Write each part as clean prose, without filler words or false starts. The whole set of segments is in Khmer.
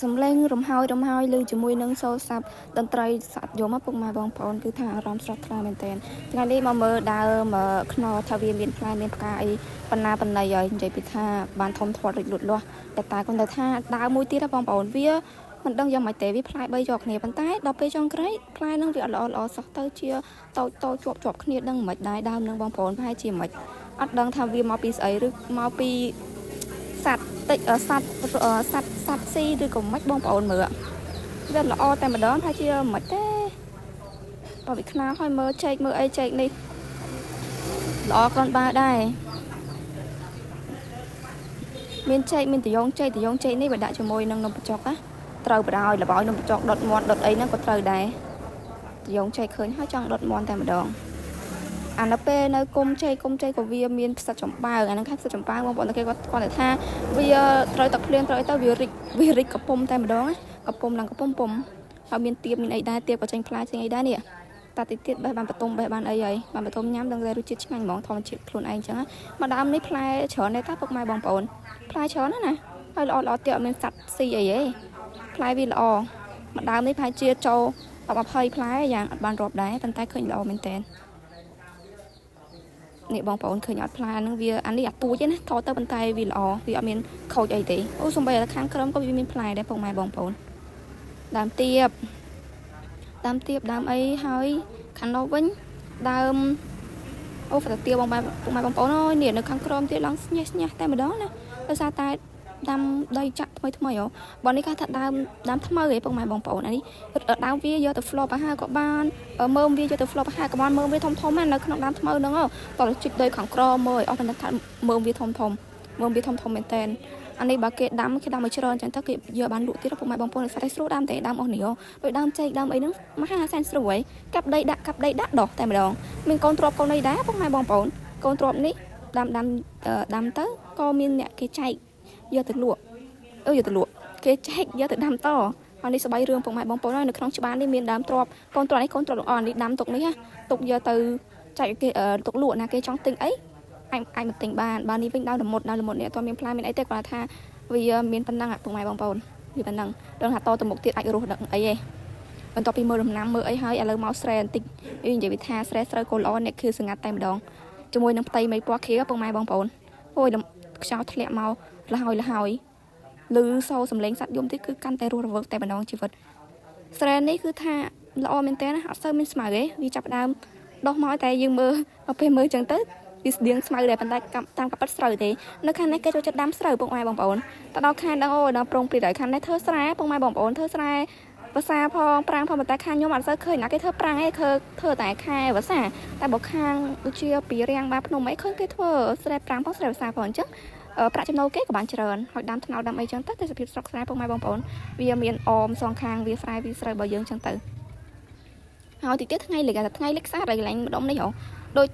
សំឡេងរំហើយរំហើយឬជាមួយនឹងសូរស័ព្ទតន្ត្រីសត្វយំពុកម៉ែបងប្អូនគឺថាអារម្មណ៍ស្រស់ថ្លាមែនទែនថ្ងៃនេះមកមើលដើមខ្នុរថាវាមានផ្លែមានផ្កាអីបណ្ណាបណ្ណីហើយនិយាយពីថាបានធំធាត់រួចលូតលាស់តែតែគាត់ទៅថាដើមមួយទៀតហ៎បងប្អូនវាមិនដឹងយ៉ាងម៉េចទេវាផ្លែ3ជាប់គ្នាប៉ុន្តែដល់ពេលចុងក្រោយផ្លែហ្នឹងវាអត់ល្អល្អសោះទៅជាតូចតូចជាប់ជាប់គ្នាដឹងមិនដែរដើមហ្នឹងបងប្អូនប្រហែលជាមិនអត់ដឹងថាវាមកពីស្អីឬមកពី សត្វតិចសត្វសត្វសត្វស៊ីឬក៏មិនបងប្អូនមើលវាល្អតែម្ដងថាជាមិនទេបើវាខ្នាហើយមើលចេកមើលអីចេកនេះល្អគ្រាន់បើដែរមានចេកមានតយងចេកតយងចេកនេះបើដាក់ជាមួយនឹងនំបញ្ចុកណាត្រូវបដ ாய் លបោយនំបញ្ចុកដុតមាន់ដុតអីហ្នឹងក៏ត្រូវដែរតយងចេកឃើញហើយចង់ដុតមាន់តែម្ដងអានៅពេលនៅគុំចេកគុំចេកក៏វាមានផ្សិតចំបើងអាហ្នឹងខែផ្សិតចំបើងបងប្អូនតែគេគាត់គាត់ថាវាត្រូវទឹកភ្លៀងត្រូវអីទៅវារិចវារិចកំពុំតែម្ដងណាកំពុំឡើងកំពុំពុំហើយមានទៀបមានអីដែរទៀបក៏ចេញផ្លែចេញអីដែរនេះតាតិចទៀតបេះបានបតុំបេះបានអីហើយបានបតុំញ៉ាំដឹងតែរសជាតិឆ្ងាញ់ហ្មងធម្មជាតិខ្លួនឯងចឹងណាមកដើមនេះផ្លែច្រើនដែរតាពុកម៉ែបងប្អូនផ្លែច្រើនណាស់ណាហើយល្អល្អទៀតអត់មានសត្វស៊ីអីទេផ្លែវាល្អមកដើមនេះប្រហែលជាចូល10 20ផ្លែយ៉ាងអត់បានរាប់ដែរប៉ុន្តែឃើញល្អមែនតើនេះបងប្អូនឃើញអត់ផ្លែហ្នឹងវាអានេះអាទួចទេណាថតទៅប៉ុន្តែវាល្អវាអត់មានខូចអីទេអូសំបីតែខាងក្រោមក៏វាមានផ្លែដែរពុកម៉ែបងប្អូនដើមទៀបដើមទៀបដើមអីហើយខាងនោះវិញដើមអូហ្វតាទៀបបងម៉ែពុកម៉ែបងប្អូនអើយនេះនៅខាងក្រោមទៀតឡើងស្ញេះស្ញះតែម្ដងណាដោយសារតែដាំដីចាក់ថ្មីថ្មីហ៎បើនេះគេថាដើមដើមថ្មីឯងពុកម៉ែបងប្អូនអានេះដើមវាយកទៅ flop អាហារក៏បានមើមវាយកទៅ flop អាហារក៏បានមើមវាធំធំណានៅក្នុងដើមថ្មហ្នឹងតោះជីកដីខាងក្រោមមើលឲ្យអស់ប៉ុន្តែថាមើមវាធំធំមើមវាធំធំមែនតែនអានេះបើគេដាំគេដាំឲ្យច្រើនចឹងទៅគេយកបានលក់ទៀតពុកម៉ែបងប្អូនតែស្រួលដាំទេដើមអស់នេះដោយដើមចេកដើមអីហ្នឹងមហាសែនស្រួលកាប់ដីដាក់កាប់ដីដាក់ដោះតែម្ដងមានកូនទ្របកូនអីដែរពុកម៉ែបងប្អូនកូនទ្របនេះដាំដាំដាំទៅក៏មានអ្នកគេចែកយកទៅលក់អឺយកទៅលក់គេចែកយកទៅដាំតហើយនេះស្បៃរឿងពុកម៉ែបងប្អូនហើយនៅក្នុងច្បារនេះមានដើមទ្របកូនទ្របនេះកូនទ្របល្អនេះដាំទុកនេះណាទុកយកទៅចែកគេទុកលក់ណាគេចង់ទិញអីអាចអាចមកទិញបានបើនេះវិញដើមលមុតដើមលមុតនេះអត់មានផ្លែមានអីទេគាត់ថាវាមានប៉ុណ្ណឹងពុកម៉ែបងប្អូនវាប៉ុណ្ណឹងដឹងថាតទៅមុខទៀតអាចរស់ដឹងអីទេបន្ទាប់ពីមើលដំណាំមើលអីហើយឥឡូវមកស្រែបន្តិចនិយាយវិថាស្រែស្រូវកូនល្អអ្នកគឺសងាត់តែម្ដងជាមួយនឹងផ្ទៃមេឃពណ៌ខៀវពុកម៉ែបងប្អូនអូយខ្យល់ធ្លាក់មកលហើយលហើយឮសូរសំឡេងសត្វយំទៀតគឺកាន់តែរស់រវើកតែម្ដងជីវិតស្រែនេះគឺថាល្អមែនតើណាអត់សូវមានស្មៅទេវាចាប់ដើមដោះមកតែយើងមើលដល់ពេលមើលចឹងទៅវាស្តៀងស្មៅដែរប៉ុន្តែតាមកាពិតស្រូវទេនៅខាងនេះគេចូលចិត្តដាំស្រូវពុកម៉ែបងប្អូនទៅដល់ខាងដឹងអូដល់ប្រុងព្រីតហើយខាងនេះធ្វើស្រែពុកម៉ែបងប្អូនធ្វើស្រែវស្សាផងប្រាំងផងប៉ុន្តែខាងខ្ញុំអត់សូវឃើញណាគេធ្វើប្រាំងឯងធ្វើធ្វើតែខែវស្សាតែបើខាងដូចជាពីរាំងបាភ្នំអីឃើញគេធ្វើស្រែប្រាំងផងស្រែវស្សាផងអញ្ចឹងប្រាក់ចំណូលគេក៏បានច្រើនហើយដាំថ្នោតដាំអីចឹងទៅទេសភាពស្រុកស្រែពុកម៉ែបងប្អូនវាមានអមសងខាងវាស្រែវាស្រូវរបស់យើងចឹងទៅហើយតិចទៀតថ្ងៃលិចតែថ្ងៃលិចស្អាតហើយកន្លែងម្ដុំនេះហ៎ដូច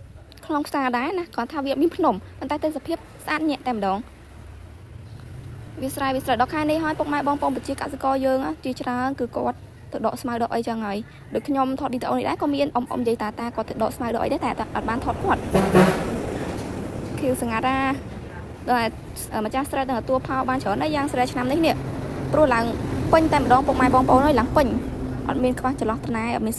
ក្នុងផ្សារដែរណាគាត់ថាវាមានភ្នំប៉ុន្តែទេសភាពស្អាតញាក់តែម្ដងវាស្រែវាស្រែដល់ខែនេះហើយពុកម៉ែបងប្អូនប្រជាកសិករយើងជាច្រើនគឺគាត់ទៅដកស្មៅដកអីចឹងហើយដូចខ្ញុំថតវីដេអូនេះដែរក៏មានអ៊ំអ៊ំយាយតាតាគាត់ទៅដកស្មៅដកអីដែរតែអត់បានថតគាត់ខៀវសងាត់ណាដល់ម្ចាស់ស្រែទាំងទទួលផលបានច្រើនដែរយ៉ាងស្រែឆ្នាំនេះនេះព្រោះឡើងពេញតែម្ដងពុកម៉ែបងប្អូនអើយឡើងពេញអត់មានខ្វះចន្លោះថ្នែអត់មាន